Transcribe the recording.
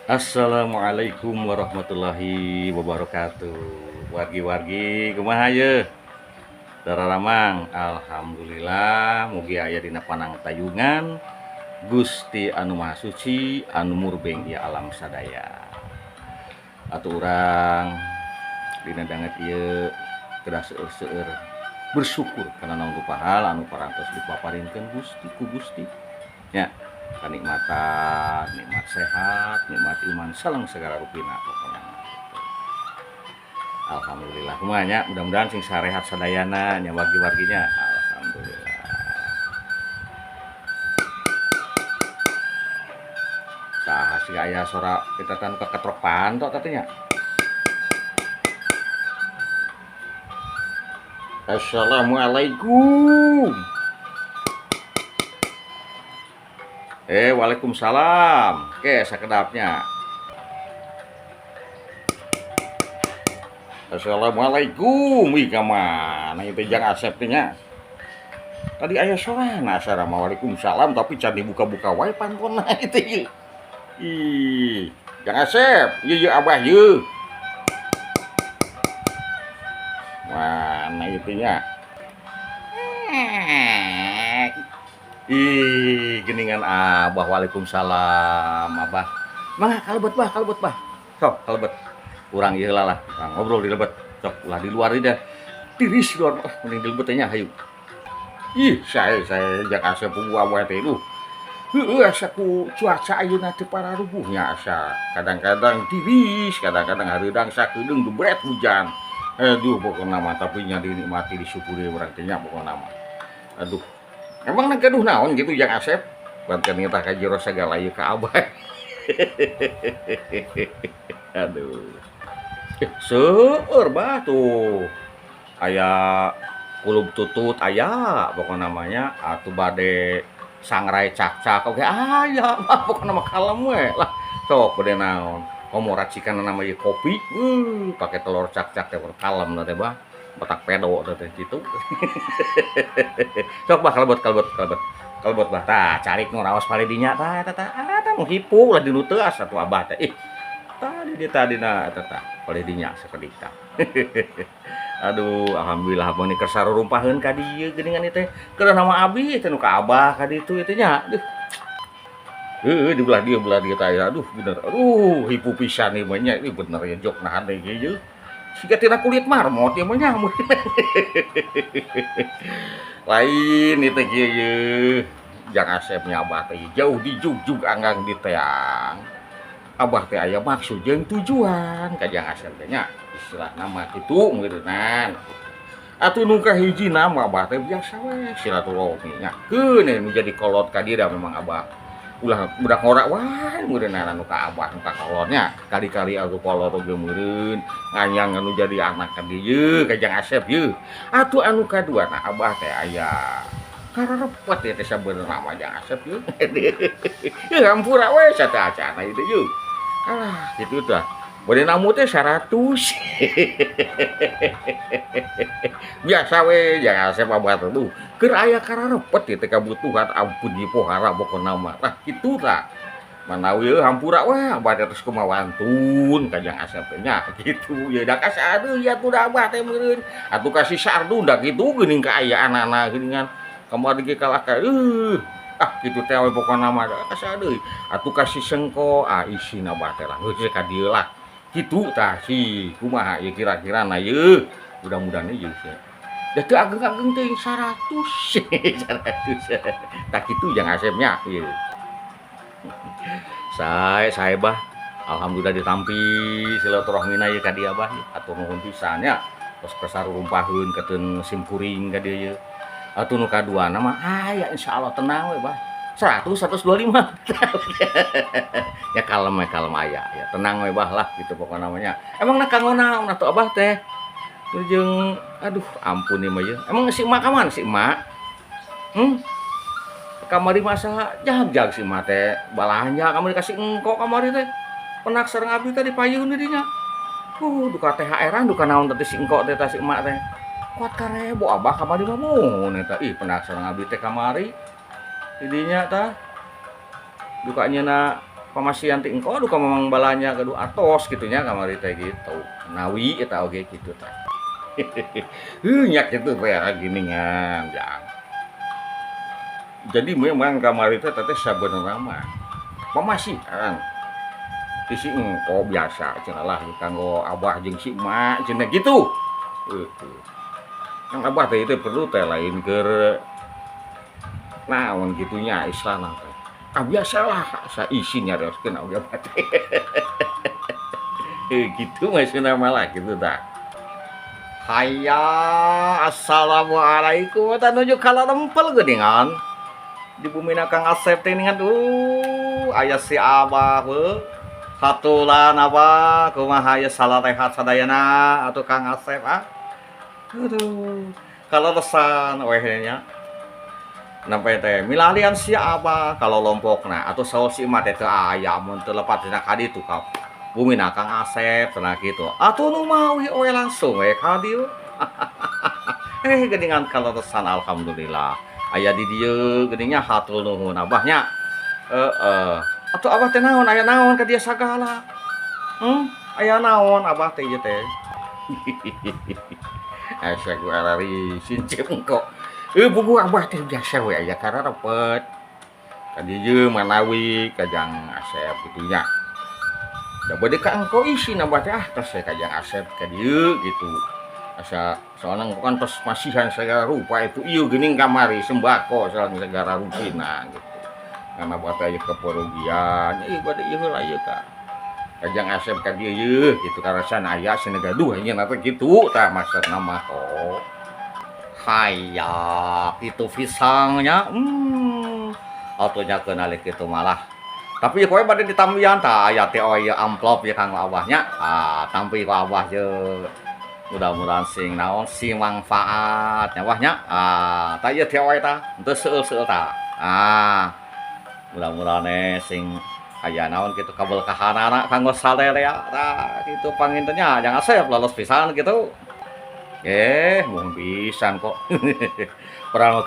Assalamualaikum warahmatullahi wabarakatuh. Wargi-wargi kumaha ye? Dararamang, alhamdulillah mugi aya dina panangtayungan Gusti anu Maha Suci anu murbeng ieu alam sadaya. Atuh urang dina danget ieu kedah seueur-seueur bersyukur kana naon rupa hal anu parantos dipaparinkeun Gusti ku Gusti. Nya, kanikmatan, nikmat sehat, nikmat iman sareng segala rupina pokona. Alhamdulillah kumaha nya, mudah-mudahan sing sarehat sadayana nya wargi-warginya. Alhamdulillah. Saha sih aya sora kita tan keketrok panto teh nya. Assalamualaikum. Waalaikumsalam. Oke, sakedapnya. Assalamualaikum. Ih, ka mana itu jang Asep teh nya? Tadi aya sorana assalamualaikum salam tapi can dibuka-buka wae pantona itu ieu. Ih, jang Asep, ieu ieu Abah ieu. Mana itu nya? Ih, geningan Abah, waalaikumsalam Abah. Mangga kalebet bah, kalebet bah. Sok kalebet. Urang ieu heula lah, urang ngobrol di lebet. Sok ulah di luar ieu dah. Tiris di luar, mending di lebet nya hayu. Ih, saya jang Asep buah teh duh. Heueuh asa ku cuaca ayeuna teh pararubuhnya asa. Kadang-kadang tiris, kadang-kadang hareudang sakedeung debret hujan. Aduh pokona mah tapi nya dinikmati disyukuri urang teh nya pokona mah. Aduh. Emang nang gaduh naon gitu jang Asep? Banten tah ka jero sagala ieu ka Abah. Aduh. Seueur bah tuh. Aya kulub tutut aya pokona mah nya atuh bade sangrai cakcak oge aya bah pokona mah kalem we lah. Sok bade naon. Komo racikanna mah ieu kopi, pake telur cakcak teh kalem teh bah. Otak pedo teh kitu. Sok bah kalebet kalebet kalebet. Kalebet bah tah calik nu raos paledinya tah eta tah. Ah tah nu hipu lah dinu teuas atuh Abah teh. Ih, tadi dia tadi na eta tah paledinya sakedik tah. Aduh, alhamdulillah abang ni kersa rumpaheun ka dieu geuningan ieu teh. Kedah nama abi teh nu ka Abah ka ditu ieu teh nya. Aduh. Heueuh di belah dieu tah aduh bener. Aduh, hipu pisan ieu mah nya. Ini bener ya jok nahan teh ieu. Siga tina kulit marmot ieu mah nya. Lain ieu teh kieu ye. Jang Asep nya Abah teh jauh dijugjug anggang di teang. Abah teh aya maksud jeung tujuan ka Jang Asep teh nya. Istilahna mah kitu meureunnan. Atuh nu kahiji nama Abah teh biasa we silaturahmi nya. Keun nu jadi kolot ka dieu da memang Abah. Ulah budak ngora wae meureunna anu ka Abah nu ka kolotnya. Kali-kali atuh kolot oge meureun nganyang anu jadi anak ka dieu ka Jang Asep ye. Atuh anu kadua na Abah teh aya kararepet ieu teh sabenerna mah Jang Asep ye. Ye hampura we sateuacana ieu teh ye. Alah kitu tah. Bade namu teh 100. Biasa we Jang Asep Abah teh duh. Keur aya kararepet ieu teh kabutuhan ampun dipohara pokona mah. Tah kitu tah. Manawi eueuh hampura we Abah teh terus kumaha wantun ka Jang Asep teh nya kitu. Ye da kasadeun ya atuh da Abah teh meureun. Atuh ka si Sardun da kitu geuning kaayaanana geuningan. Kamari ge kalah ka ah kitu teh we pokona mah kasadeun. Atuh ka si Sengko ah isina Abah teh lah geus ka dieu lah. Kitu tah si kumaha ieu kira-kira na ieu. Mudah-mudahan ieu sih. Da teu ageng-ageng teuing 100. 100. Tah kitu Jang Asep nya ieu. Sae sae bah. Alhamdulillah ditampi silaturahmina ieu ka dieu Abah. Atur nuhun pisan nya. Tos kersa rurumpaheun keteun simkuring ka dieu ieu. Atuh nu kaduana mah aya insyaallah tenang we bah. 100, 125. Ya kalem we kalem aya ya tenang we bah lah gitu pokona mah nya. Emang na kanggo naon atuh Abah teh? Jeung aduh ampun ieu mah ye. Emang si emak ka mana si emak? Kamari masa jag-jag si emak teh balanja kamari kasih engkok kamari teh. Penak sareng abdi teh dipayun di dinya. Duka THR-an duka naon teh si engkok teh si emak teh. Kuat karebo Abah kamari mah mun eta. Ih penak sareng abdi teh kamari. Didinya tah. Duka nyeuna Pamasihan ti engko, aduh, ka Mamang balanja gaduh atos kitu nya kamari teh gitu. Nawi eta oge kitu tah. Heuh, nya kitu teh geuningan, Jang. Jadi memang kamari teh teteh sabenerna mah pamasihan ti si engko biasa cenah lah kanggo abah jeung si emak cenah gitu. Heueuh. Kan abah teh itu perlu teh lain keur naon kitu nya istilahna teh. Ah, biasalah, saisi nyarioskeun oge abah teh. Heuh, kitu maksudna mah lah kitu tah. Haya, assalamualaikum, tah nuju kalalempel geuningan. Di bumina Kang Asep teh geuningan, aya si Abah heuh. Hatulan Abah, kumaha ieu, salarehat sadayana atuh, Kang Asep, ah? Aduh, kaleresan weh nya. Nampai teh milarian si Abah kalau lompokna atau saur si emak teh teu aya mun teu lepat dina ka ditu ka bumina Kang Asep cenah kitu. Atuh nu mawi we langsung we ka dieu. Eh, geuningan kaleresan, alhamdulillah. Aya di dieu geuning nya, hatur nuhun Abah nya. Heeh. Atuh Abah teh naon, aya naon ka dieu sagala? Hmm? Aya naon Abah teh ieu teh? Asa ku ararisin cep engko. Eh, buku Abah teh biasa we aya kararepet. Ka dieu manawi ka Jang Asep kitu nya. Da bade ka engko isin Abah teh, ah, tos we ka Jang Asep ka dieu gitu. Asa soalna engko kan tos masihan sagala rupa itu ieu geuning kamari sembako sareng sagala rupina gitu. Karena abah teh aya keperugian, ieu bade ieu heula ieu ka Jang Asep ka dieu yeuh gitu, karasan aya cenah gaduh anjeunna teh kitu tah maksudna mah oh. Haya kitu pisangnya, atuh nya keun kitu malah. Tapi kowe bade ditambihan tah, aya teh, oh ieu amplop ya kanggo Abah nya. Ah, tampi ku Abah ye. Mudah-mudahan sing naon, sing manfaat nya, Wah, nya. Ah, tah ieu teh wae tah, henteu seueur-seueur tah. Ah, mudah-mudahan sing aya naon kitu kaberkahanana kanggo sadaya tah kitu panginten nya, Jang Asep, leles pisan kitu. Eh, mung pisan kok. Pernah.